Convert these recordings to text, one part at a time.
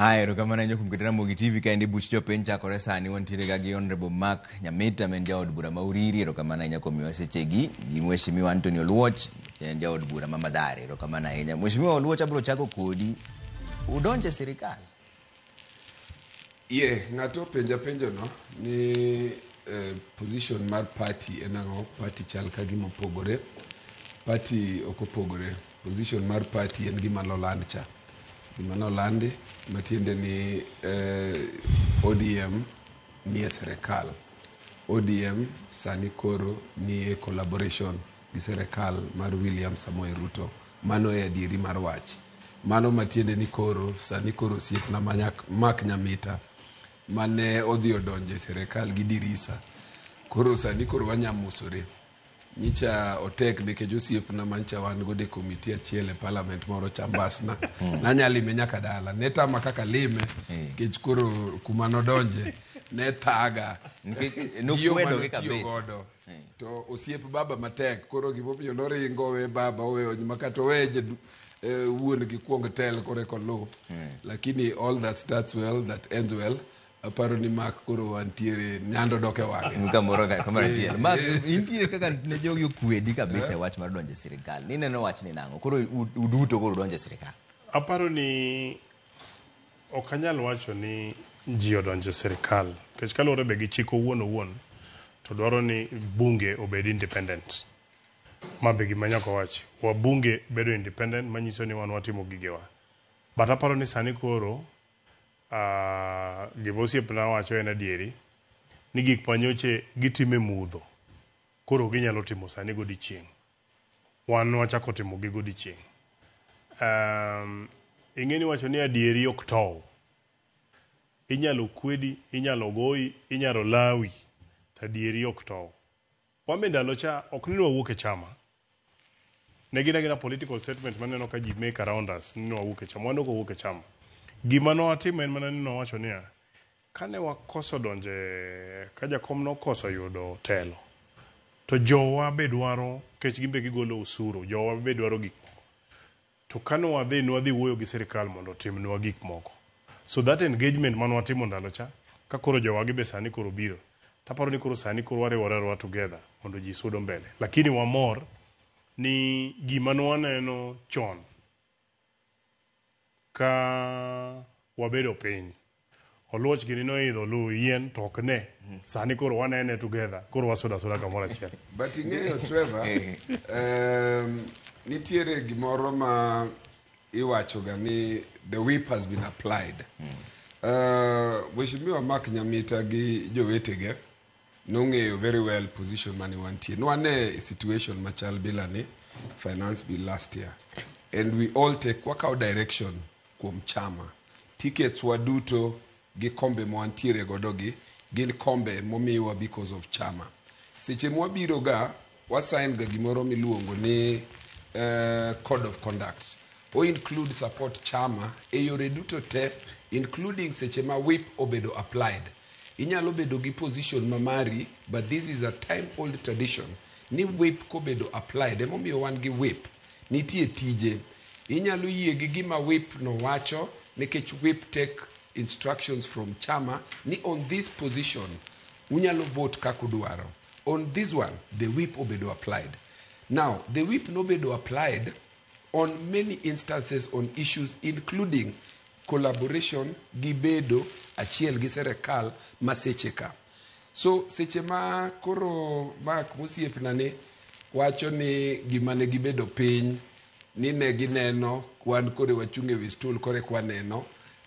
Haya, erokamano ahinya kuom keto Ramogi TV kaendi buch jopiny chakore sani. Wantiere ga gi Honorable Mark Nyamita ma en jaod bura ma Uriri. Erokamano ahinya kuom miwa sechegi. Gi Mheshimiwa Anthony Oluoch, en jaod bura ma Mathare. Erokamano ahinya. Mheshimiwa Oluoch, abiro chako kodi. Udonjo e sirikal? Ye, ng'ato openja penjono ni position mar party en ang'o? Party chal ka gima opogore. Party ok opogore. Position mar party en gima noland cha. Gima nolandi matiende ni ODM nie serikal. ODM sani koro nie collaboration gi serikal mar William Samoei Ruto. Mano e adieri mar wach. Mano matiende ni koro sani koro osiepna Mark Nyamita mane odhi odonjo e serikal gi dirisa. Koro sani koro wanyamosore. Nyicha otek nikech osiepna mancha wan godo e komiti achiel e parliament moro cha mbasna. Nanyalime nyaka dala. Ne tama kaka lime nikech koro kuma nodonje ne thaga. Nikech Gi yo nokwedogi manotiyo kabisa. godo. To osiep baba matek koro gimomiyo noringo owe baba oweyo makata owe wuon gi kuong tel koro eka oluw. Lakini all that starts well that ends well. Aparo ni Mark koro wantiere nyando dok e wang'e. Kamoro kamoro achiel. Mark, intiere kaka ne jogi okwedi kabisa e wach mar donjo e sirikal. Nineno wach ni nang'o? Koro uduto koro udonjo e sirikal. Aparo ni ok anyal wacho ni ji odonjo e sirikal nikech kaluwore be gi chik owuon owuon to dwaro ni bunge obed independent. Ma be gima nyaka wachi. Wabunge bedo independent manyiso ni wan watimo gigewa. But aparo ni sani koro gima osiepna wacho en adieri ni gik manyoche gitimo e mudho koro ginyalo timo sani godiochieng'. Wan wachako timo gi godiochieng'. Ing'e ni wacho ni adieri ok tow. Inyalo kwedi, inyalo goyi, inyalo lawi, to adieri ok tow. Wan be ndalo cha ok ni wawuok e chama. Ne gin agina political statement maneno ka ji make around us ni wawuok e chama. Wan ok wawuok e chama. Gima nowatimo en mana ni nowacho niya, kane wakoso donje, ka jakom nokoso yudo telo, to jowa be dwaro, nikech gin be gigolo usuru, jowa be dwaro gik moko. To kane wadhi, nwadhi wuoyo gi sirikal mondo otimnwa gik moko. So that engagement mane watimo ndalo cha, ka koro jowagi be sani koro biro, taparo ni koro sani koro wariwore ariwa together mondo ji sudo mbele. Lakini wamor ni gima nwaneno chon ka wabedo piny, Oluoch gini noidho oluwo yien to ok ne. Sani koro wanene together, koro wasudo asuda kamoro achiel. But ing'eyo Trevor, nitiere gimoro ma iwachoga ni the whip has been applied. Mheshimiwa Mark Nyamita gi jowetege nong'eyo very well position mane wantie. Nwane situation machal bila ni finance bill last year. And we all take wakawo direction kuom chama. Tickets waduto gi kombe mwantiere godo gi gin kombe momiwa because of chama. Seche mwabiro ga wasign ga gimoro miluongo ni code of conduct. O include support chama e yore duto te including seche ma whip obedo applied. Inyalo bedo gi position ma mari but this is a time old tradition ni whip kobedo applied emomiyo wan gi whip nitie tije inyalo yie gi gima whip no wacho nikech whip take instructions from chama ni on this position unyalo vote kaka udwaro on this one the whip obedo applied now the whip nobedo applied on many instances on issues including collaboration gi bedo achiel gi serikal ma seche ka so seche ma koro Mark mosiepna ni wacho ni gima ne gibedo piny ni ne gineno wan kore wachung' e wi stool kore kwaneno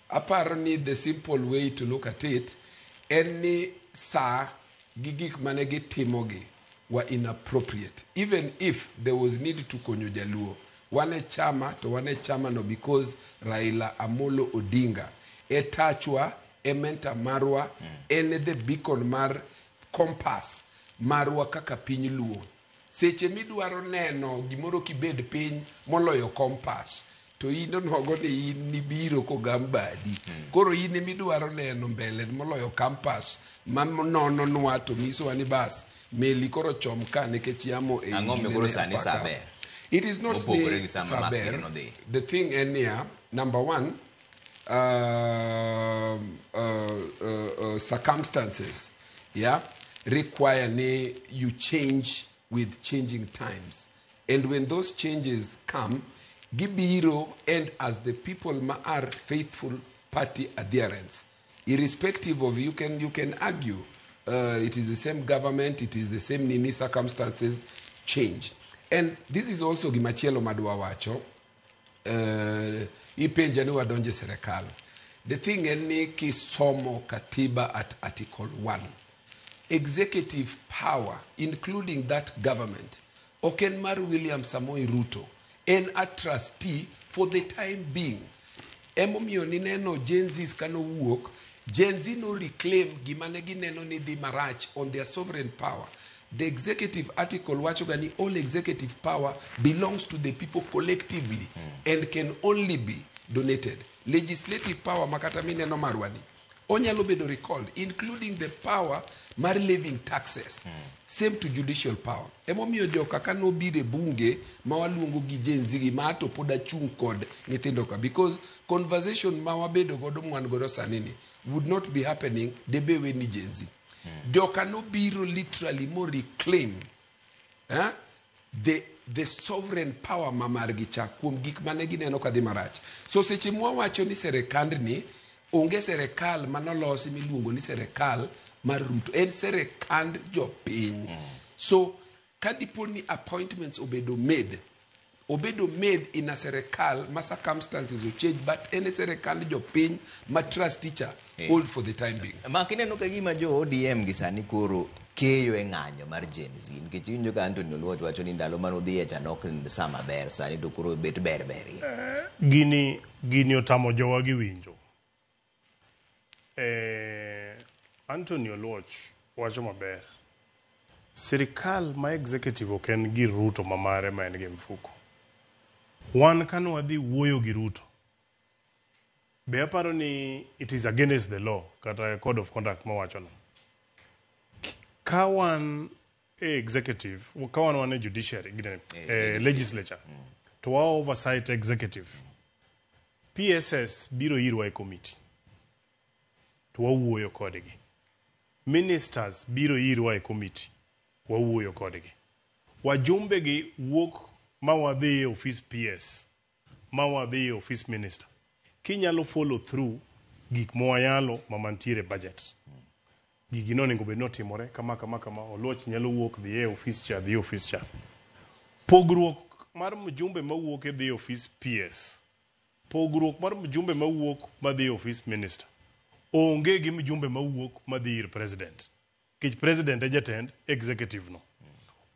aparo ni the simple way to look at it en ni saa gi gik mane gitimogi were inappropriate even if there was need to konyo jaluo wan e chama to wan e chama no because Raila Amolo Odinga e tachwa e mentor marwa en e the beacon mar compass marwa kaka piny luo seche midwaro neno gimoro kibed piny moloyo compass to in onogo ni in nibiro kogam badi koro in emidwaro neno mbele moloyo compass manononwa to nyisowa ni bas meli koro chom ka nikech yamo ei Ang'o ginene koro sani apaka. saa ber? It is not Mopogore ni gi sama saa Mark ber. Giri nodhi. The thing en niya, number one, Circumstances, yeah, require ni you change with changing times. And when those changes come, gibiro, and as the people ma are faithful party adherents, irrespective of, you can argue it is the same government, it is the same nini, circumstances change. And this is also gimachielo madwa wacho. Ipenja ni wadonje serikal. The thing en ni kisomo katiba at article 1, executive power, including that government, ok en mar William Samoei Ruto, en a trustee for the time being. Emomiyo nineno Gen Zs kanowuok, Gen Z no reclaim gima ne gineno ni dhi marach on their sovereign power. The executive article wacho ga ni all executive power belongs to the people collectively and can only be donated. Legislative power makata mineno marwani onyalo bedo recalled, including the power mar levying taxes. Same to judicial power. Emomiyo joka kanobiro e bunge ma waluongo gi Gen Z gi ma to pod achung' kod nyithindo ka, because conversation ma wabedo godo mwan godo sani ni would not be happening debe we ni Gen Z. Joka nobiro literally mo reclaim, eh, the sovereign power ma margi cha kuom gik mane gineno kadhi marach. So seche mwawacho ni serikandni onge serikal manolosi miluongo ni serikal mar Ruto, en serikand jopiny. So ka dipo ni appointments obedo made, obedo made in a serikal ma circumstances ochange, but en e serikand jopiny ma trustee cha hold for the time being. Ma kineno ka gima jo ODM gi sani koro keyo e ng'anyo mar Gen Z, nikech iwinjo ka Anthony Oluoch wacho ni ndalo mane odhiye cha nok sa maber, sani to koro bet ber berie. Gini otamo jowa gi winjo. Anthony Oluoch wacho maber. Sirikal ma executive ok en gir Ruto ma mare ma en gi mfuko. Wan kane wadhi wuoyo gi Ruto, be aparo ni it is against the law kata code of conduct mawachono. Ka wan e executive, ka wan e judiciary, gine, legislature, to wa oversight executive. PSS biro irwa e committee to wawuoyo kodgi. Ministers biro irwa e committee, wawuoyo kodgi. Wajumbe gi wuok ma wadhi e office PS, ma wadhi e office minister. Kinyalo follow through gik mwayalo ma mantiere budget. Gigi nonego bed ni otimore kama kama kama, Oluoch nyalo wuok dhi e office cha, dhi e office cha. Pogruok mar mjumbe mawuok e dhi e office PS, pogruok mar mjumbe mawuok madhi e office minister, onge gi mjumbe mawuok madhi ir president. Nikech president e jatend executive no.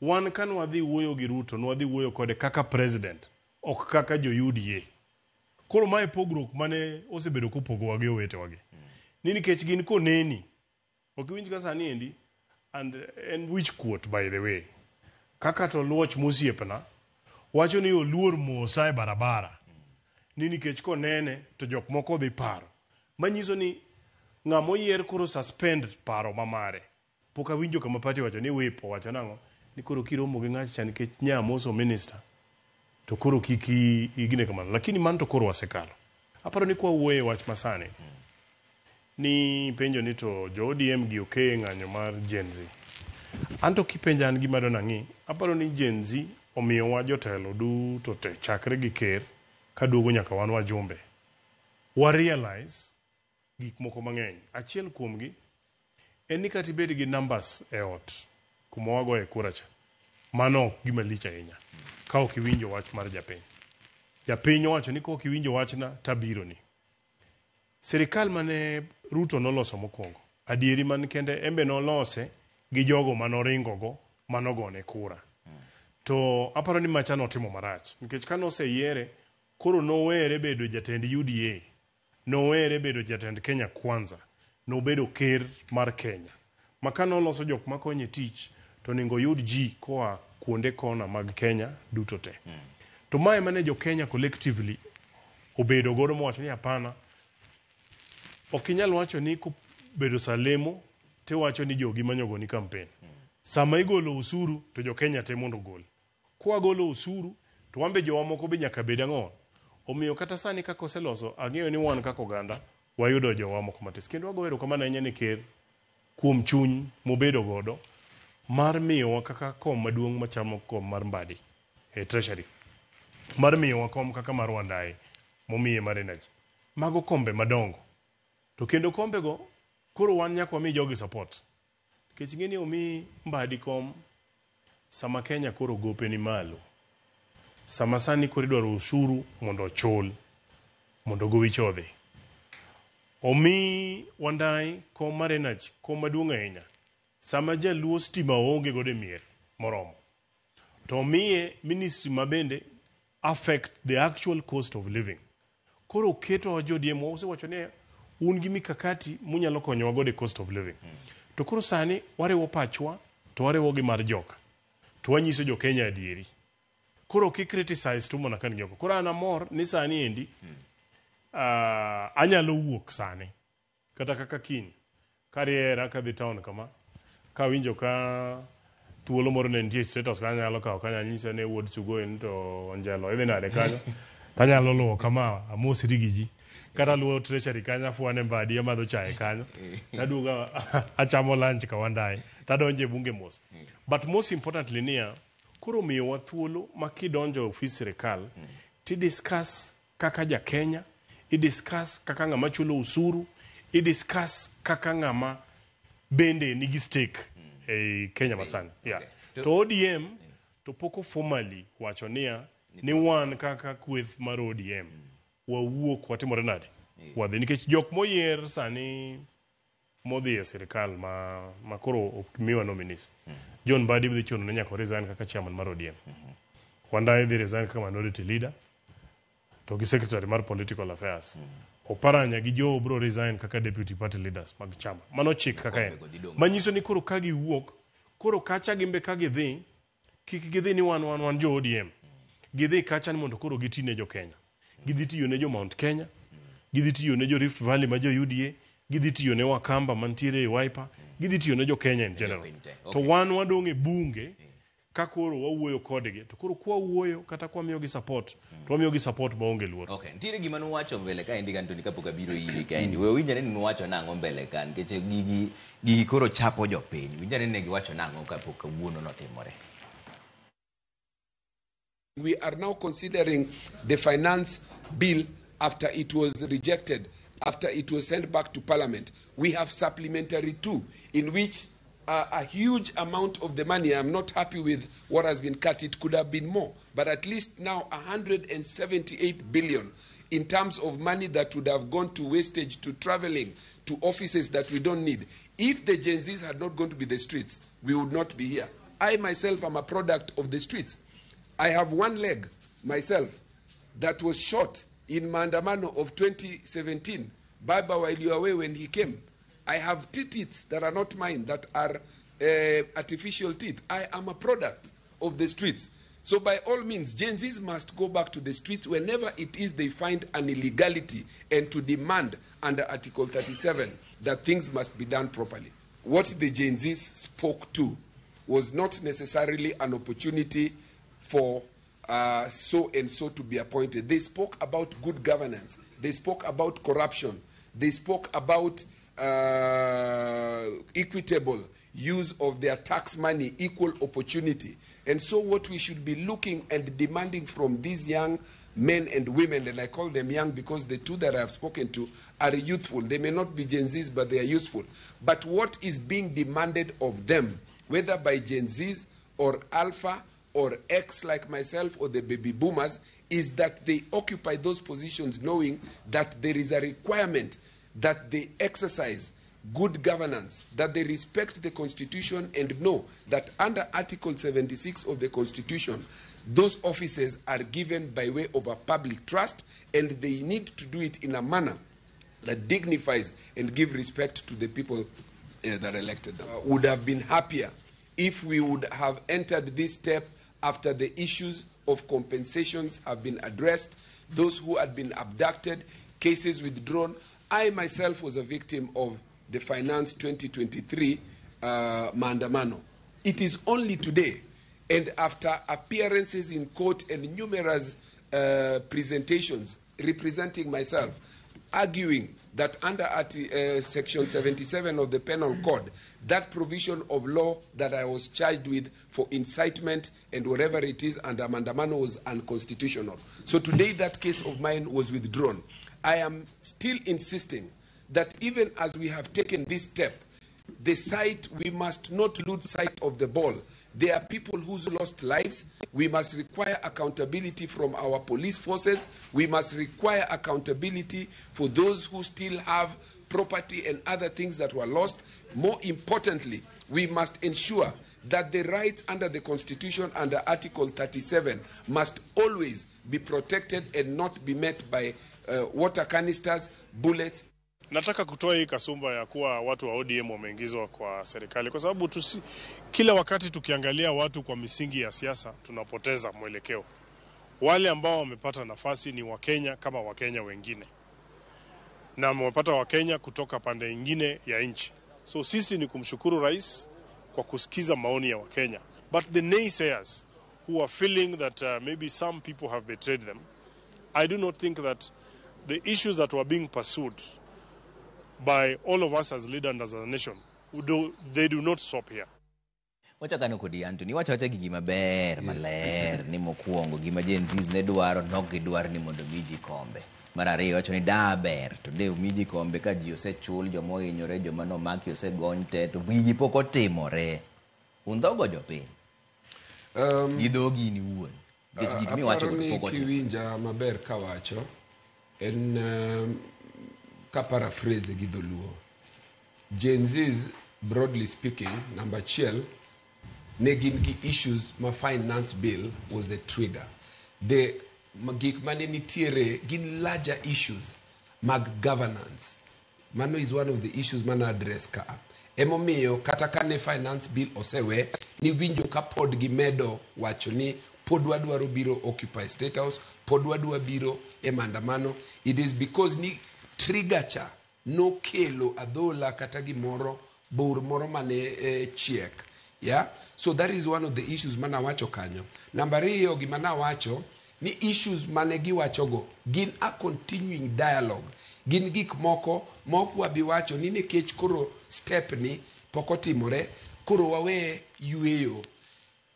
Wan ka nwadhi wuoyo gi Ruto, nwadhi wuoyo kode kaka president, ok kaka jo UDA. Koro mae pogruok mane osebedo kopogowa gi owetewagi. Ni nikech gin koneni, ok iwinj ka sani endi, and en wich kuot by the way. Kaka to Oluoch mosiepna, wacho ni oluor mosa e barabara. Ni nikech konene to jok moko dhi paro. Manyiso ni ng'ama oyier koro suspend paro ma mare. Pok awinjo kama party wacho ni whip owacho nang'o ni koro kiromo gi ng'acha nikech nyamoso minister to koro kik igine kamano. Lakini mano to koro wasekalo. Aparo ni kwa wuoyo e wach masani ni penjo ni to jo ODM gi okeye ng'anyo mar Gen Z. Anto kipenja an gima dwa nang'i, aparo ni Gen Z omiyowa jotelo duto te chakre gi ker kaduogo nyaka wan wajumbe. Wa realize gik moko mang'eny. Achiel kuomgi en ni kata ibed gi numbers e ot kuma wagoye kura cha, mano ok gima lich ahinya ka ok iwinjo wach mar japiny. Japiny owacho ni ka ok iwinjo wachna tabironi. Sirikal mane Ruto noloso mokwongo, adieri man kende en be nolose gi jogo manoringo go manogone kura. To aparo ni macha notimo marach nikech ka noseyiere koro nowere bedo jatend UDA, nowere bedo jatend Kenya Kwanza, nobedo ker mar Kenya. Ma ka noloso jok makonye tich to onego oyud ji koa kuonde kona mag Kenya duto te. To mae mane jo Kenya collectively obedo godo mowacho ni hapana, ok inyal wacho ni kobedo sa lemo tiwacho ni jogi manyogoni campaign. Sama igolo osuru to jo Kenya te mondo ogol. Kwagolo osuru to wan be jowa moko be nyaka bed ang'o? Omiyo kata sani kaka oseloso, ang'eyo ni wan kaka oganda wayudo jowa moko matis. Kendo wagoyo erokamano ahinya ne ker kuom chuny mobedo godo mar miyowa kaka kom maduong' machamo kom mar Mbadi e treasury, mar miyowa kom kaka mar Wandayi momiye mar energy. Mago kombe madongo. To kendo kombego koro wan nyaka wami jogi support. Nikech ing'e ni omi Mbadi kom sama Kenya koro gope ni malo. Sama sani koro idwaro ushuru mondo ochul mondo gowi cha odhi. Omi Wandayi kom mar energy, kom maduong' ahinya. Sama jaluo stima oonge godo e mier moromo. To omiye ministry ma bende affect the actual cost of living. Koro oketo jo ODM wasewacho ni un gi mikakati munyalo konyowa godo e cost of living. To koro sani wariwo pachwa to wariwo gi mar joka. To wanyiso jo Kenya adieri. Koro ki criticize to mana kan gioko. Koro an amor ni sani endi anyalo wuok sani kata kaka kiny kariera kadhi town kama kawinjo ka thuolo moro ne nitie status kanyo anyalo kawo kanyo anyise ni wuod Sugoi to Onjelo idhi nade kanyo tanyalo luwo kama amosri gi ji kata luwo treasury kanyo afwane mbadi amadho chae kanyo taduogo achamo lunch ka Wandayi tadonjo e bunge mos but most importantly niya koro miyowa thuolo ma kidonjo e ofis sirikal ti discuss kaka ja Kenya i discuss kaka ng'ama chulo usuru i discuss kaka ng'ama bende nigi stake ei Kenya masani yeah. Okay. To ODM to pok formally wacho niya ni wan kaka kweth mar ODM wawuok watimore nade wadhi nikech jok moyier sani modhi e sirikal ma koro ok miwa nominees John Mbadi dhi chuno ni nyaka resign kaka chairman mar ODM Wandayi dhi resign kaka minority leader to gi secretary mar political affairs Oparanya gi Joe bro resign kaka deputy party leaders mag chama mano chik kaka en Kombe go dhi dong'. manyiso ni koro ka giwuok koro kacha gimbe ka gidhi kik gidhi ni wan wan wan jo ODM gidhi kacha ni mondo koro giti ne jo Kenya gidhi tiyo ne jo Mount Kenya gidhi tiyo ne jo Rift Valley ma jo UDA gidhi tiyo ne Wakamba mantiere e Wiper gidhi tiyo ne jo Kenya in general jopiny te. to Okay. wan wadong' e bunge ka koro wawuoyo kodgi to koro kwawuoyo kata kwamiyogi support to wamiyogi support maonge luoro Okay, nitiere gima nuwacho mbele kaendi ka Anthony kapok abiro iri kaendi. We winjane ni nuwacho nang'o mbele ka nikech gigi gigi koro chapo jopiny. Winjane ni ne giwacho nang'o kapok kawuono notimore. We are now considering the finance bill after it was rejected, after it was sent back to Parliament. We have supplementary two, in which a huge amount of the money, I'm not happy with what has been cut, it could have been more, but at least now 178 billion in terms of money that would have gone to wastage, to traveling, to offices that we don't need. If the Gen Zs had not gone to be the streets, we would not be here. I myself am a product of the streets. I have one leg myself that was shot in Maandamano of 2017. Baba, while you were away when he came. I have two teeth that are not mine, that are artificial teeth. I am a product of the streets. So by all means, Gen Zs must go back to the streets whenever it is they find an illegality and to demand under Article 37 that things must be done properly. What the Gen Zs spoke to was not necessarily an opportunity for so and so to be appointed. They spoke about good governance. They spoke about corruption. They spoke about equitable use of their tax money, equal opportunity. And so what we should be looking and demanding from these young men and women, and I call them young because the two that I have spoken to are youthful. They may not be Gen Zs, but they are youthful. But what is being demanded of them, whether by Gen Zs or Alpha or X like myself or the baby boomers, is that they occupy those positions knowing that there is a requirement that they exercise good governance, that they respect the Constitution and know that under Article 76 of the Constitution, those offices are given by way of a public trust, and they need to do it in a manner that dignifies and give respect to the people that elected them. Would have been happier if we would have entered this step after the issues of compensations have been addressed, those who had been abducted, cases withdrawn. I myself was a victim of the Finance 2023 Maandamano. It is only today, and after appearances in court and numerous presentations representing myself, arguing that under Section 77 of the Penal Code, that provision of law that I was charged with for incitement and whatever it is under Maandamano was unconstitutional. So today that case of mine was withdrawn. I am still insisting that even as we have taken this step, the sight, we must not lose sight of the ball. There are people who's lost lives. We must require accountability from our police forces. We must require accountability for those who still have property and other things that were lost. More importantly, we must ensure that the rights under the Constitution, under Article 37, must always be protected and not be met by water canisters, bullets. Nataka kutoa hii kasumba ya kuwa watu wa ODM wameingizwa kwa serikali, kwa sababu kila wakati tukiangalia watu kwa misingi ya siasa tunapoteza mwelekeo. Wale ambao wamepata nafasi ni Wakenya kama Wakenya wengine, na wamepata Wakenya kutoka pande nyingine ya nchi. So sisi ni kumshukuru rais kwa kusikiza maoni ya Wakenya. But the naysayers who are feeling that maybe some people have betrayed them, I do not think that the issues that were being pursued by all of us as leaders and as a nation, they do not stop here. Wachakano kodi Anthony, wacha wacha gi gima ber maler ni mokwongo gima Gen Zs ne dwaro nok gidwar ni mondo mi ji kombe. Mar ariyo wacho ni da ber to de mi ji kombe ka ji osechul, joma ohinyore, joma nomaki osegony te, to gigi pok otimore. Undhogo jopiny. Gi dhogi in iwuon. Nikech gik miwacho Aparo go ni pok otimore. Kiwinja maber kawacho en ka paraphrase gi dholuo. Gen Zs, broadly speaking, number achiel, ne gin gi issues ma finance bill was the trigger. The gik mane nitiere gin larger issues mag governance. Mano is one of the issues mana address ka. Emomiyo kata kane finance bill osewe, ni winjo ka pod gimedo wacho ni pod wadwaro biro occupy State House, pod wadwa biro e maandamano. It is because ni trigger cha nokelo adhola kata gimoro, bur moro mane chiek. Yeah? So that is one of the issues mana wacho kanyo. Namba ariyo gima nawacho ni issues mane giwachogo gin a continuing dialogue. Gin gik moko ma ok wabi wacho ni nikech koro step ni pok otimore, koro wawe yweyo.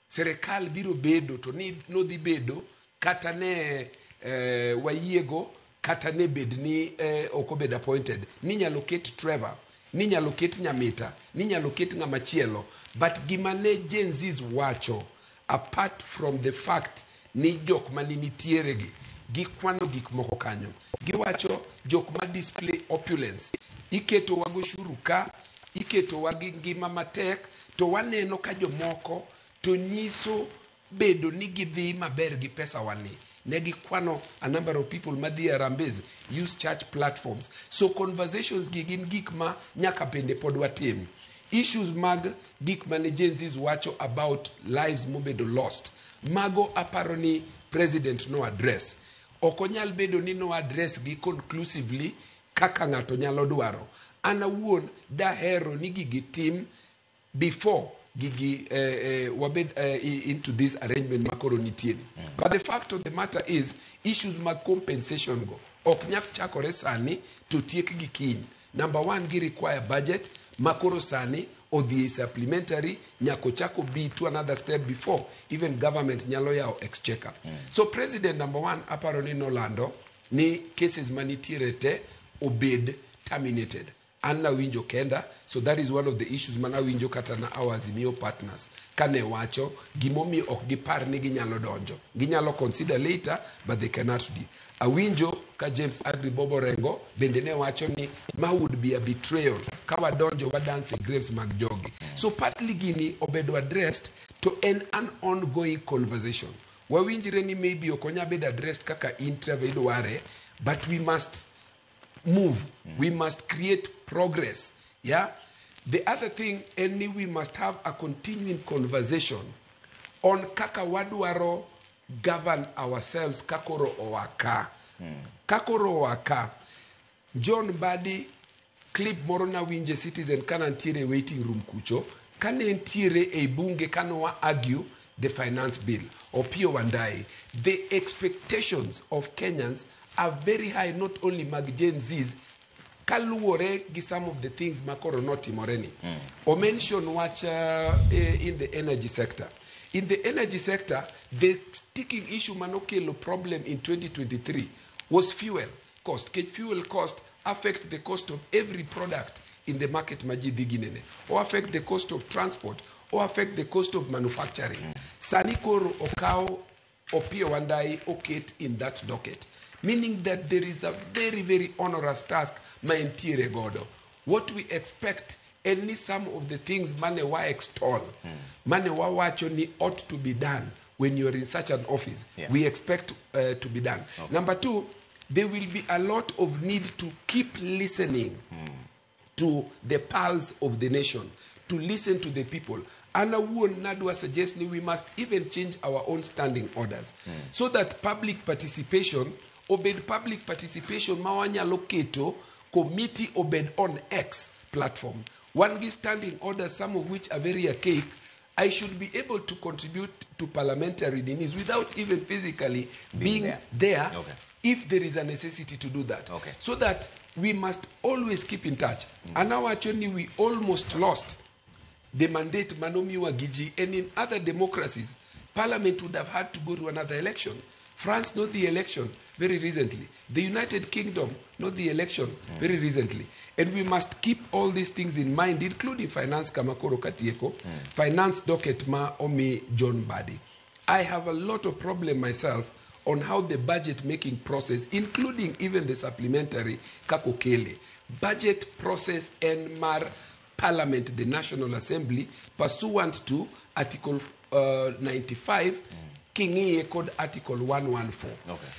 Serikal biro bedo to ni nodhi bedo kata ne wayiego kata ne bed ni ok obed appointed. Ninyalo ket Trevor, ninyalo ket Nyamita, ninyalo ket ng'ama chielo. But gima ne Gen Zs wacho, apart from the fact ni jok mane nitiere gi, gikwano gik moko kanyo. Giwacho jok ma display opulence. Iketowa goshuru ka, iketowa gi ngima matek, to waneno ka jomoko to nyiso bedo ni gidhi maber gi pesa wani. Ne gikwano a number of people madhi e Harambee use church platforms. So conversations gi gin gik ma nyaka bende pod watim. Issues mag gik mane Gen Zs wacho about lives mobedo lost. Mago aparo ni president no address. Ok onyal bedo ni no address gi conclusively kaka ng'ato nyalo dwaro. An awuon dahero ni gigi tim before gigi wabed into this arrangement makoro nitie ni. But the fact of the matter is issues mag compensation go ok nyal chakore sani to tiek gi kiny. Number one, gi require budget makoro sani odhi e supplementary nyako chako be to another step before even government nyalo yawo exchequer. So president, number one, aparo ni nolando ni cases manitiere te obed terminated. An nawinjo kenda, so that is one of the issues manawinjo kata na our Azimio partners kane wacho gimomiyo ok gipar ni ginyalo donjo, ginyalo consider later, but they cannot do. Awinjo ka James Agri Bobo Rengo bende ne wacho ni ma would be a betrayal ka wadonjo wadance e graves mag jogi. So partly gini obedo addressed to en an ongoing conversation. Wawinjre ni maybe ok onya bedo addressed kaka in Trevor idware, but we must move. We must create progress. Yeah. The other thing, any we must have a continuing conversation on kaka wadwaro govern ourselves kakoro owaka. Kakoro owaka. John Mbadi clip moro nawinje Citizen kana ntiere waiting room kucho kane ntiere e bunge kanowa argue the finance bill, Opiyo Wandayi, the expectations of Kenyans are very high, not only mag Gen Zs, kaluwore gi some of the things makoro notimore ni. O mention wach in the energy sector. In the energy sector, the sticking issue manokelo problem in 2023 was fuel cost. Kech fuel cost affect the cost of every product in the market ma ji dhi ginene. O affect the cost of transport, o affect the cost of manufacturing. Sani koro okaw Opiyo Wandayi oket in that docket, meaning that there is a very, very onerous task ma entiere godo. What we expect en ni some of the things mane wa extol, mane wawacho ni ought to be done when you are in such an office, we expect to be done. Number two, there will be a lot of need to keep listening to the pulse of the nation, to listen to the people. An awuon nadwa suggest ni we must even change our own standing orders so that public participation obed public participation ma wanyalo keto committee obed on X platform. Wan gi standing orders, some of which are very archaic. I should be able to contribute to parliamentary needs without even physically being there. there if there is a necessity to do that. So that we must always keep in touch. And now actually we almost lost the mandate manomiwa gi ji, and in other democracies, parliament would have had to go to another election. France not the election very recently. The United Kingdom not the election very recently. And we must keep all these things in mind, including finance kamakoro katieko, finance docket ma omi John Mbadi. I have a lot of problem myself on how the budget making process, including even the supplementary kakokele, budget process en mar Parliament, the National Assembly, pursuant to Article 95, king'iye kod Article 114.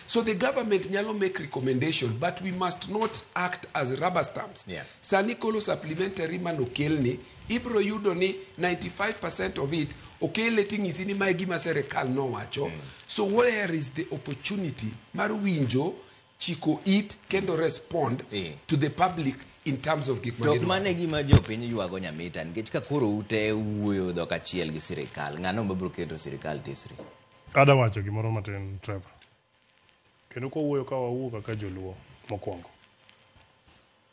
So the government nyalo make recommendation, but we must not act as rubber stamps. Sani koro supplementary manokelni, ibro yudo ni 95% of it okele ting'isi ni mae gima serikal nowacho. So where is the opportunity mar winjo, chiko it, kendo respond to the public in terms of gik ma To gidwaro? Mano e gima jopiny ywago, Nyamita, nikech ka koro ute wuoyo dhok achiel gi sirikal, ng'ano mabiro keto sirikal tesre? Ada wacho gimoro matin, Trevor. Kendo kawuoyo ka wawuo kaka joluo mokwongo.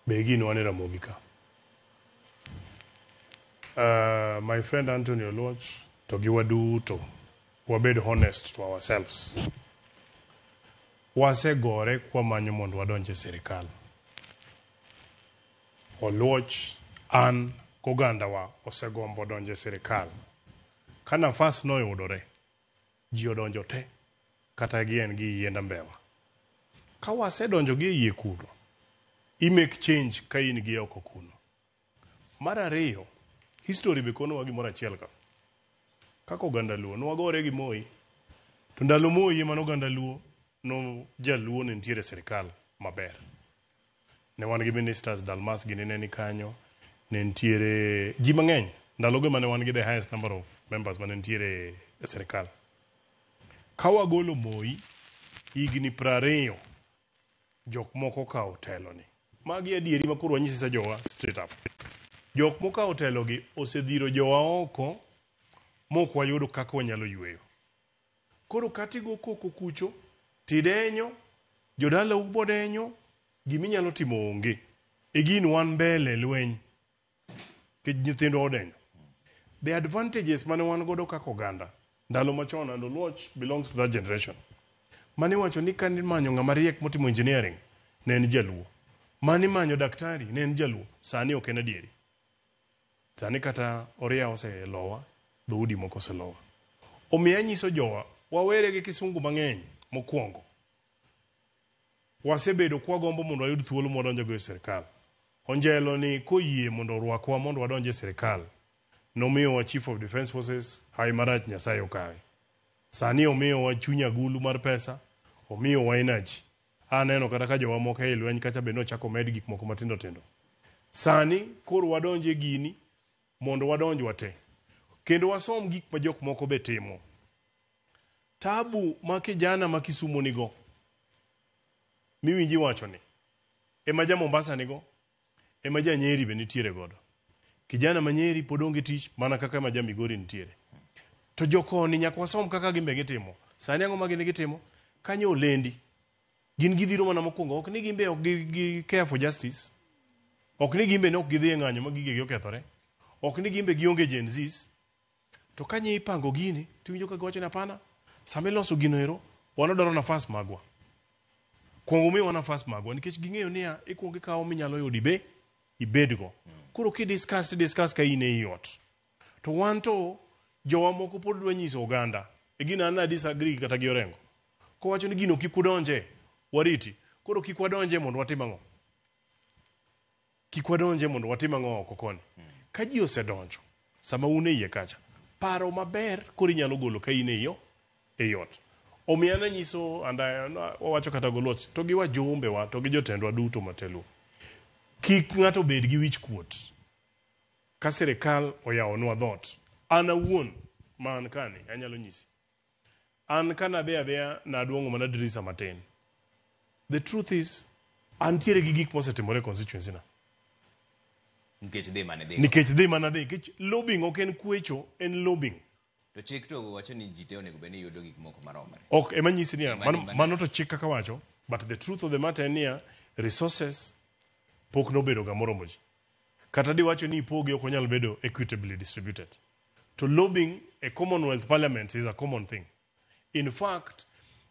Be gini wan e Ramogi ka. My friend Anthony Oluoch to gi waduto wabed honest to ourselves. Wasegore kwamanyo mondo wadonj e sirikal. Oluoch, an kogandawa osegombo donjo e sirikal. Ka nafas noyudore, ji odonjo te, kata gi en gi yiend mbewa. Ka wasedonjo gi e yie kuno, i make change ka in gi oko kuno. Mar ariyo, history be konowa gimoro achiel ka. Kaka oganda Luo, nwagore gi Moi. To ndalo Moi ema oganda Luo, no jaluo ne nitiere e sirikal maber. Ne wan gi ministers, Dalmas gini ne ni kanyo, ne nitiere ji mang'eny. Ndalogo ema ne wan gi the highest number of members mane nitiere e sirikal. Ka wagolo Moi, higni 20 jok moko okawo telo ni. Magi adieri ma koro wanyisi sa jowa straight up. Jok mokawo telo gi osedhiro jowa oko mok wayudo kaka wanyalo yweyo. Koro katigo koko kucho, tidenyo, jodalau bodenyo, giminyalo timo onge. E gin wan mbele lweny, nikech nyithindwa odenyo. The advantages mane wan godo kaka oganda, ndalo machon, and Oluoch belongs to that generation. Mane wacho ni kanimanyo ng'ama riek motimo engineering, ne en jaluo. Mane manyo daktari, ne en jaluo. Sani ok en adieri. Sani kata oria oselowa, dhoudi moko oselowa. Omiyo anyiso jowa, wawere gi kisungu mang'eny mokwongo. Wasebedo kwagombo mondo wayud thuolo mwadonjogo e sirikal. Onjelo ni koyie mondo orwakwa mondo wadonj e sirikal, nomiyowa Chief of Defence Forces, hawi marach Nyasaye okawe. Sani omiyowa chuny agulu mar pesa, omiyowa energy. Aneno kata ka jowa moko ei lweny kacha be nochako med gik moko matindo tindo. Sani koro wadonj e gini mondo wadonj wate. Kendo wasom gik ma jok moko be timo. Tabu ma kijana ma Kisumo nigo, miwinji wacho ni, ema ja Mombasa nigo, ema ja Nyeri be nitiere godo. Kijana ma Nyeri pod onge tich mana kaka ma ja Migori nitiere. To jokoni nyaka wasom kaka gimbe gitimo. Sani ang'o ma gin gitimo? Kanyo olendi. Gin gidhiro mana mokwongo. Ok ni gimbe ok gi care for justice. Ok ni gimbe ne ok gidhi e ng'anyo ma gigegi okethore. Ok ni gimbe gionge Gen Zs. To kanyo ipango gini, tiwinjo ka giwacho ni hapana, sama iloso gino ero, wan wadwaro nafas magwa. Kuongo miwa nafas magwa, nikech ging'eyo niya, ikuongo ikawo minyalo yudo ibe, ibedgo. Koro kidiscuss, tidiscuss ka in ei ot. To wan to, jowa moko pod dwa nyiso oganda. E gino an na disagree kata gi Orengo. Kowacho ni gino kik udonje, wariti. Koro kik wadonje mondo watim ang'o? Kik wadonje mondo watim ang'o oko koni. Ka ji osedonjo, sama un e iye kacha, paro maber koro inyalo golo ka in ei ot. Omiyo an anyiso, and wawacho kata goluoch, to gi wajumbe wa, to gi jotendwa duto matelo. Kik ng'ato bed gi wich kuot. Ka sirikal oyawonwa dhoot, an awuon ma an kani, anyalo nyisi. An kanadhi adhiya naduong'o mana dirisa matin. The truth is, antiere gi gik mosetimore e constituency na. Nikech dhi mane dhi. Nikech dhi mana dhi. Nikech lobbying ok en kwecho, en lobbying. To chik to wacho ni ji te onego bed ni yudo gik moko maromre. Ok, ema nyisi niya, mano to chik kaka wacho, but the truth of the matter en niya, resources pok nobedo ga moromo ji. Kata diwacho ni ipoge ok onyal bedo equitably distributed. To lobbying e Commonwealth Parliament is a common thing. In fact,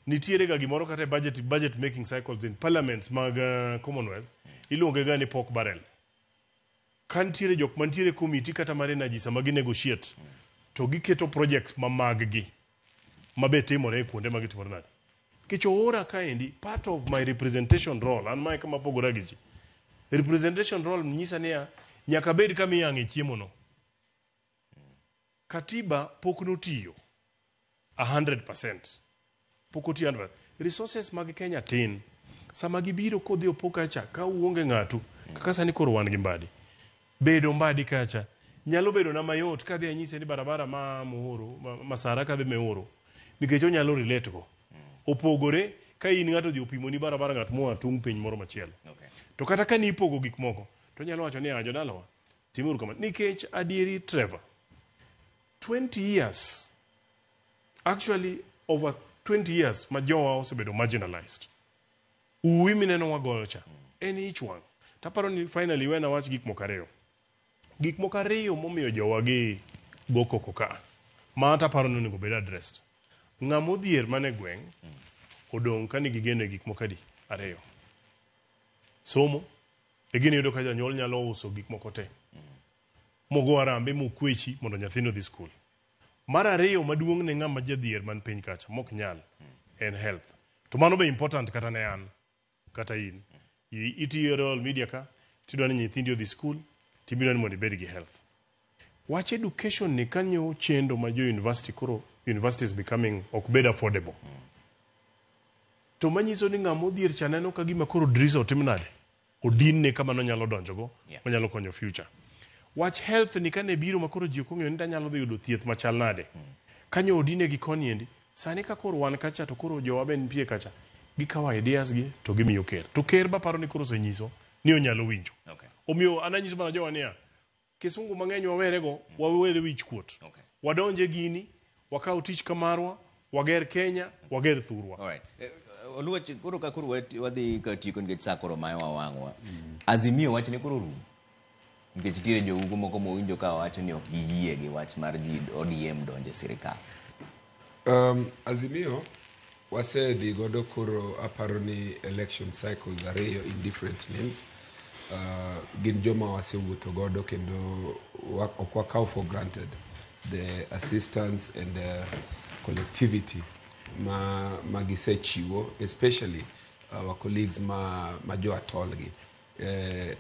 nitiere ga gimoro kata e budget making cycles in parliaments mag Commonwealth, iluonge ga ni pork barrel. Ka nitiere jok mantiere committee kata mar energy sama gi negotiate, to giketo projects ma mag gi mabe timore e kuonde ma gitimore nade. Nikech oora kaendi, part of my representation role, an mae kama pogora gi ji. Representation role nyisa niya, nyaka bed kama iyang'e chiemo no. Katiba pok notiyo 100%. Pok otiyo 100%. Resources mag Kenya tin. Sama gibiro kodhi opo kacha, ka uonge ng'atu, kaka sani koro wan gi Mbadi. Bedo Mbadi kacha, nyalo bedo na mayot kadhi anyise ni barabara ma Muhuru, Masara kadhi Meuru, nikech onyalo relate go. Opogore ka in ng'ato odhi opimoni barabara ng'at moa tung' piny moro machielo. To kata ka nipogo gik moko, to onyalo wacho ni jodalawa, timuru kama. Nikech adieri Trevor, 20 years, actually over 20 years ma jowa osebedo marginalized. Uwi mineno wagoyo cha, en ich wang'. Taparo ni finally we nawach gik moko ariyo. Gik moko ariyo momiyo jowa gi go koko ka, ma taparo ni onego bed addressed. Ng'ama odhier mane gweng' odong' ka nigi geno e gik moko adi? Ariyo. Somo, e gini iyudo ka janyuol nyalo uso gik moko te. Mogo harambee mokwechi mondo nyathino odhi skul. Mar ariyo maduong' ne ng'ama jadhier man piny kacha mok nyal en health. To mano be important kata ne an kata in. Itiyo e Royal Media ka tidwa ni nyithindi odhi skul tibiro ni mondo ibed gi health. Wach education ni kanyo chendo ma jo university koro university is becoming ok bed affordable. To manyiso ni ng'ama odhier cha neno ka gima koro dirisa otim nade? Odinne kama nonyalo donjogo, manyalo konyo future. Wach health ni kane biro ma koro ji ok ong'eyo ni danyalo dhi yudo thieth machal nade. Kanyo odine gi koni endi, sani ka koro wan kacha to koro jowa be nitie kacha, gikawo ideas gi to gimiyo ker. To ker baparo ni koro osenyiso ni onyalo winjo. Omiyo an anyiso mana jowa niya, kisungu mang'eny wawerego, wawere wich kuot. Wadonje gini, wakaw tich ka marwa, wager Kenya, wager thurwa. Alright. Oluoch, koro ka koro wadhi ka tieko nikech sa koro mayowa wang'wa. Azimio wach ne koro rumo. Nikech nitiere jougo moko mowinjo ka wacho ni ok giyie gi wach mar ji ODM donjo e sirikal. Azimio wasedhi godo koro aparo ni election cycles ariyo in different names. Gin joma wasewuotho godo kendo ok wakaw for granted the assistance and the collectivity ma gisechiwo, especially our colleagues ma jo atol gi.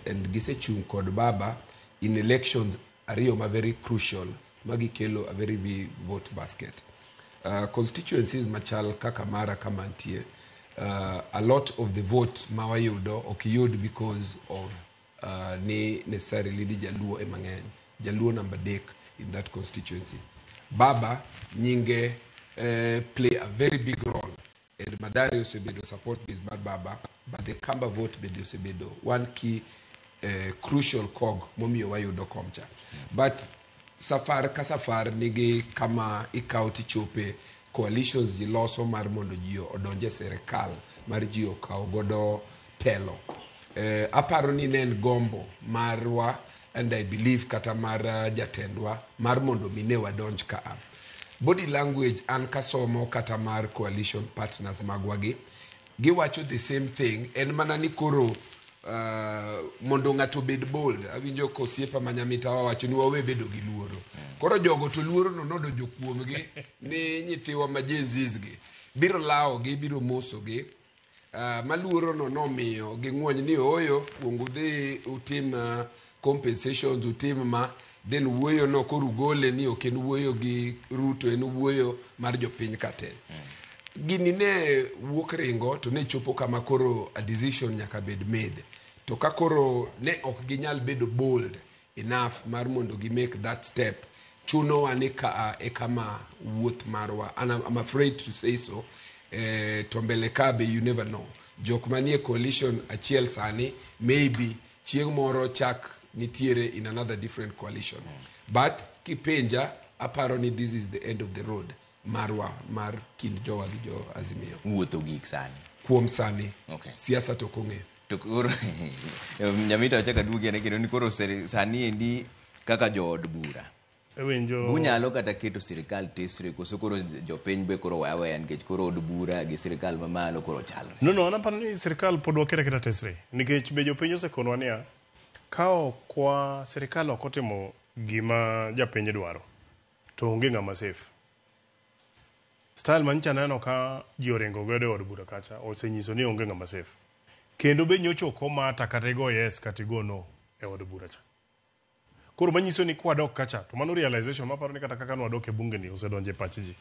And gisechung' kod baba in elections ariyo ma very crucial ma gikelo a very big vote basket. Constituencies machal kaka mara kama nitie, a lot of the vote ma wayudo ok yud because of ni necessarily ni jaluo ema ng'eny. Jaluo namba 3 in that constituency. Baba nyinge play a very big role and Mathare osebedo support base mar baba, but the Kamba vote bende osebedo one key crucial cog momiyo wayudo komcha. But Safar ka safar nigi kama ikawo tichope coalitions ji loso mar mondo ji odonj e sirikal mar ji okaw godo telo. Aparo ni ne en gombo marwa and I believe kata mar jatendwa mar mondo mi ne wadonj kaa. Body language an kasomo kata mar coalition partners magwa gi, giwacho the same thing en mana ni koro mondo ng'ato obed bold awinjo ka osiepa ma Nyamita wawacho ni wawe bedo gi luoro koro jogo to luoro no nodonjo kuomgi ni nyithiwa ma Gen Zs gi biro lawogi biro mosogi ma luoro no nomiyo ging'wony ni ooyo kuong udhi utim compensations utim ma then wuoyo no koro ugole ni ok en wuoyo gi Ruto en wuoyo mar jopiny ka te gini ne wuok ringo to ne chopo kama koro a decision nyaka bed made to ka koro ne ok ginyal bedo bold enough mar mondo gi make that step chunowa ni kaa e kama wuoth marwa and I'm afraid to say so to mbele ka be you never know jok manie coalition achiel sani maybe chieng' moro chak nitiere in another different coalition but kipenja aparo ni this is the end of the road marwa mar kind jowa gi jo Azimio wuotho gik sani kuom sani Okay. siasa to ok ong'eyo to koro Nyamita achako aduogi ane kendo ni koro sani endi kaka jood bura Iwinjo Unyalo kata keto sirikal tesre koso koro jopiny be koro weya weya nikech koro od bura gi sirikal mamalo koro chalre. No, an aparo ni sirikal pod waketo aketa tesre nikech be jopiny osekonwa niya ka ok wa sirikal ok otimo gima japiny dwaro to onge ng'ama safe. Style manyicha aneno ka ji oringo godo e od bura kacha osenyiso ni onge ng'ama safe. Kendo be nyocha ok omata kata igo yes kata igo no e od bura cha. Koro manyiso ni kwadok kacha to mano realization maparo ni kata kaka nwadok e bunge ni osedonjo e pach ji.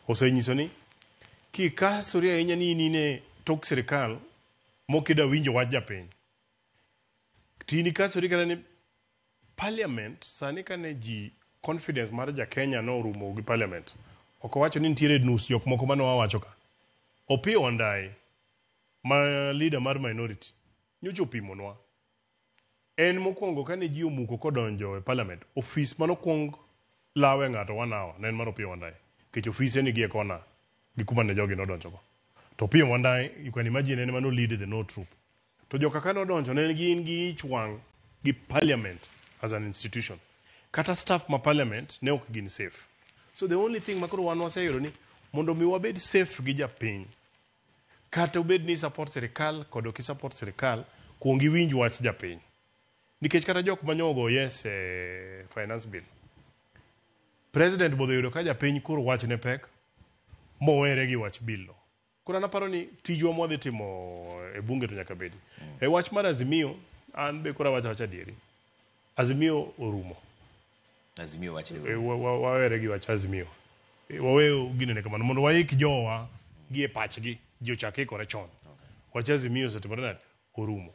Osenyiso ni kikasori ahinya ni in in e tok sirikal mokida winjo wach japiny. Tini kasori kata ni parliament sani kane ji confidence mar ja Kenya norumo gi parliament. Ok owacho ni nitiere nus jok moko mane wawacho ka. Opiyo Wandayi ma leader mar minority nyocha opimonwa. En mokwongo kane ji omuko kodonjo e parliament, ofis manokwong lawe ng'ato one hour ne en mar Opiyo Wandayi. Nikech ofise nigi e kona gi kuma ne jogi nodonjo go. To Opiyo Wandayi, you can imagine en ema no lead the no troop. To joka ka nodonjo ne gin gi ich wang' gi parliament as an institution. Kata staff ma parliament ne ok gin safe. So the only thing makoro wan waseyudo ni mondo mi wabed safe gi japiny, kata obed ni support sirikal kod ok support sirikal, kuong iwinj wach japiny. Nikech kata jok manyogo yes e finance bill, president bodho yudo ka japiny koro wachne pek, mowere gi wach bill no. Koro an aparo ni tijwa mwadhi timo e bunge to nyaka bedi. E wach mar Azimio, an be koro awacho awacha adieri. Azimio orumo. Azimio wachne. Wawere gi wach Azimio. Wawe ginene kamano mondo waik jowa gi e pachgi ji ochak ikore chon. Wach Azimio osetimore nade? Orumo.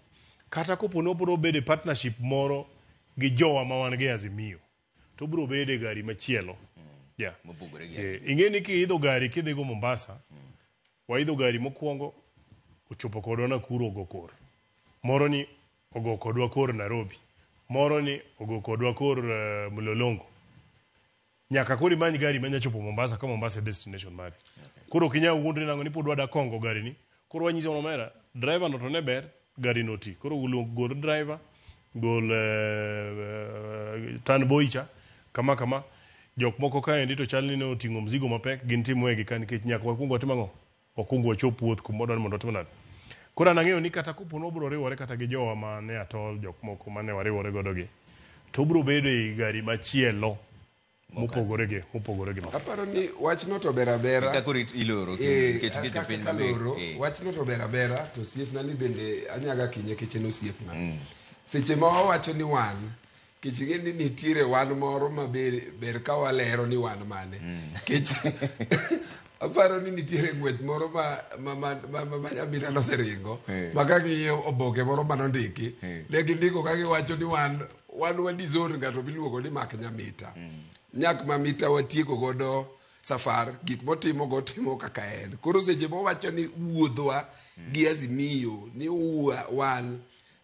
Kata kopo ni wabiro bedo e partnership moro gi jowa ma wan gi e Azimio, to biro bedo e gari machielo. Yeah. Mopogore gi Azimio. Ing'e ni kiidho gari kidhi go Mombasa, waidho gari mokwongo ochopo kodwa Nakuru ogo kor. Moro ni ogo kodwa kor Nairobi. Moro ni ogo kodwa kor Mlolongo. Nyaka koro imany gari manya chopo Mombasa ka Mombasa e destination mari. Koro ok inyal wuondri nang'o ni pod wada kongo gari ni. Koro wanyiso omera, driver no to ne ber, gari no ti. Koro uluong gol driver, gol tan boy cha, kama kama. Jok moko kaendi to chal ni ne oting'o mzigo mapek, gin tim wegi ka nikech nyaka wakwong watim ang'o? Wakwong wachop wuoth kuma wadwaro mondo watim nade? Koro an ang'eyo ni kata kopo ni wabiro riwore kata gi jowa mane atol, jok moko mane wariwore godo gi, to obiro bedo ei gari machielo mopogore gi ma. Aparo ni wachno to ber abera. Kaka koro iloro nikech jopiny kaka loro, wachno to ber abera to osiepna ni bende anyaga kinye kech en osiepna. Seche ma wawacho ni wan, kech ing'e ni nitiere wan moro ma ber ka walero ni wan mane. Kech aparo ni nitiere ng'wech moro ma Nyamita noseringo, ma ka ng'iyo oboke moro manondiki, ne gindiko ka giwacho ni wan wadizon ng'ato miluongo ni Mak Nyamita. Nyak Mamita watieko godo safar, gik motimo go timo kaka en. Koro seche mowacho ni wuodhwa gi Azimio, ni wan,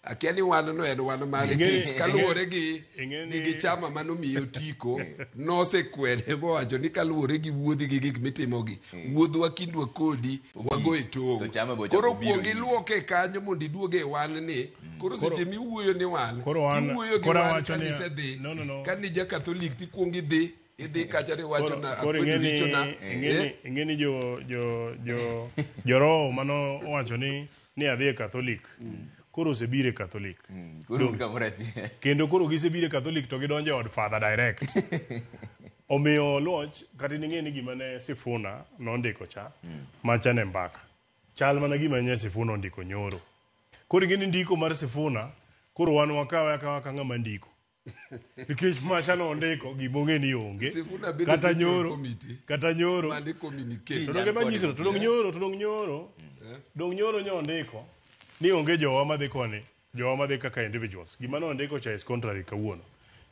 Akia ni wan no en wan mane Ing'e- nikech kaluwore gi ing'e gi gi chama manomiye otiko nosekwede mowacho ni kaluwore gi wuodhi gi gik mitimogi wuodhwa kindwa kodi wago e To tong' chama be ochako koro biro kuong iri. iluoke kanyo mondo iduoge e wan ni koro seche miwuoyo ni wan Koro wan- tiwuoyo gi koro wan awacho niya- kanisedhi No, no, no. kani ja katholik tikuong idhi idhi kacha tiwacho na Koro akwedo ing'e ni richona ing'e ni ing'e ni jo jo jo jo roho mano owacho ni ni adhi e Catholic. Koro osebiro e Catholic. Koro un kamoro achiel. Kendo koro gisebiro e Catholic to gidonjo e od Father direct. Omiyo Luoch kata in ing'e ni gima ne Sifuna nondiko cha macha ne mbaka. Chal mana gima ne Sifuna ondiko nyoro. Koro ing'e ni ndiko mar Sifuna koro wan wakawe akawa ka ng'ama ndiko. Nikech macha nondiko gima ong'e ni onge. Sifuna bedo Kata central nyoro. committee. Kata nyoro. mane communicate To donge manyiso to dong nyoro to dong nyoro dong nyoro nyo ondiko ni onge jowa madhi koni jowa madhi kaka individuals gima nondiko cha is contrary kawuono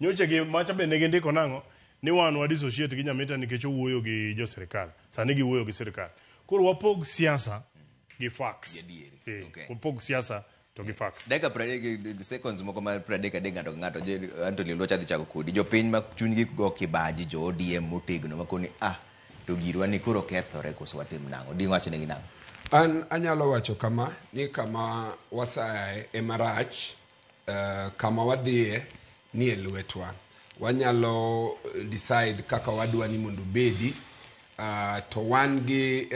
nyocha gi macha be ne gindiko nang'o ni wan wa dissociate gi Nyamita nikech owuoyo gi jo sirikal sani giwuoyo gi sirikal koro wapog siasa gi facts Gi adieri. Eh, Okay. wapog siasa to gi facts Dakika 30 seconds moko mar 33 ng'ato ka ng'ato Anthony Oluoch adhi chako kodi jopiny ma chunygi go kibaji jo ODM motegno makoni ah to girwa ni koro kethore koso watim nang'o di wachnegi nang'o An anyalo wacho kama ni kama wasayae ema rach kama wadhiye ni e lwetwa wanyalo decide kaka wadwa ni mondo obedi to wan gi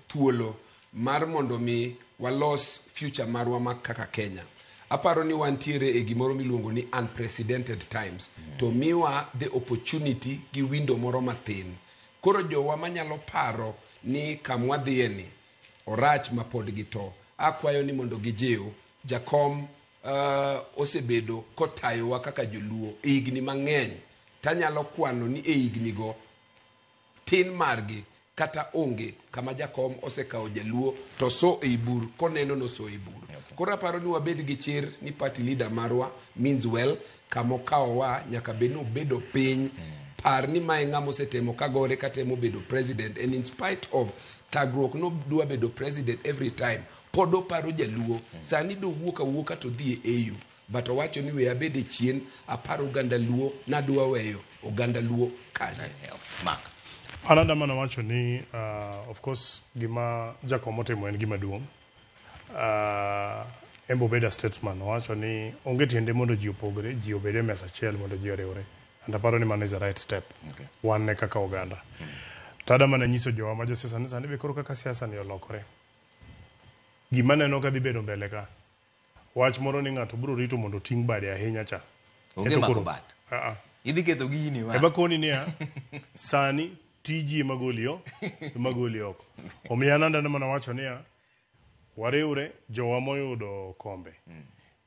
thuolo mar mondo mi walos future marwa ma kaka Kenya aparo ni wantiere e gimoro miluongo ni unprecedented times to miwa the opportunity gi window moro mathin koro jowa manyalo paro ni kamwadhiye ni orach ma pod gito akwayo ni mondo gijiw jakom osebedo kotayowa kaka joluo e higni mang'eny tanyalo kwano ni e higni go tin margi kata onge kama jakom osekawo jaluo to so ei bur koneno noso ei bur okay. Koro aparo ni wabed gi chir ni party leader marwa means well kamokawowa nyaka bed ni obedo piny par ni mae ng'ama osetemo kagore katemo bedo president and in spite of thagruok nodwa bedo president every time pod oparo jaluo sani dowuok awuoka to dhi e AU but owacho ni we abed e chien aparo oganda luo nadwa weyo oganda luo kanye Mark An adama wacho ni of course gima jakom otimo en gima duong'. En be obedo a statesman owacho ni onge tiende mondo ji opogre, ji obed e mesa achiel mondo ji oriwre. And aparo ni mano is the right step. Okay. Wan ne kaka oganda. To adama nyiso jowa ma josiasa ni sani be koro kaka siasa ni olokore. Gima neno ka dhi bedo mbele ka. Wach moro ni ng'ato biro rito mondo oting' bade ahinya cha. Onge Ento mako koro- bat. Ah, ah. Idhi ketho gini ma. Ema koni niya, sani tiji ema goli o, ema goli oko. Omiyo an andana mana wacho niya, wariwre jowa moyudo kombe.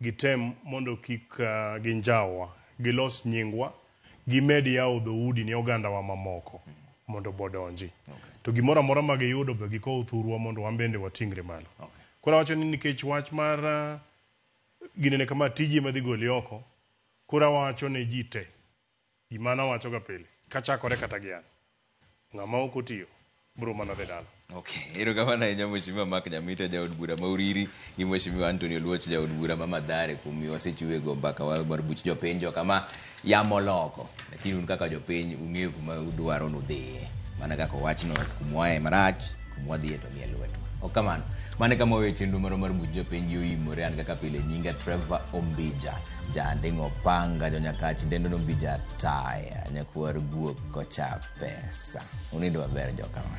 Gitem mondo kik ginjawwa, gilos nyingwa, gimed yawo dhoudi ne ogandawa mamoko mondo bodonji. To gimoro amora ma giyudo be gikow thurwa mondo wan bende wating're malo. Okay. Koro awacho ni nikech wach mar ginene kama tiji ema dhi goli oko, koro awacho ne ji te gima nawacho ga pile kachakore kata gi an ng'ama ok otiyo biro mana dhi dala Okay, erokamano ahinya Mheshimiwa Mark Nyamita jaod bura ma Uriri gi Mheshimiwa Anthony Oluoch jaod bura ma Mathare kuom miyo wasechiwo go mbaka wa mar buch jopiny jo kama yamo loko lakini un kaka jopiny ung'eyo kuma udwaro nudhiye mana kaka owachno kumwae marach kumwadhiye to nie lwetwa ok kamano mano e kama waweyo chenro marwa mar buch jopiny gi oimore an kaka pile nyinga Trevor Ombija janding'o opanga jonyakach dendo Ombija taya nyakwar guok kocha pesa unindo maber jokama.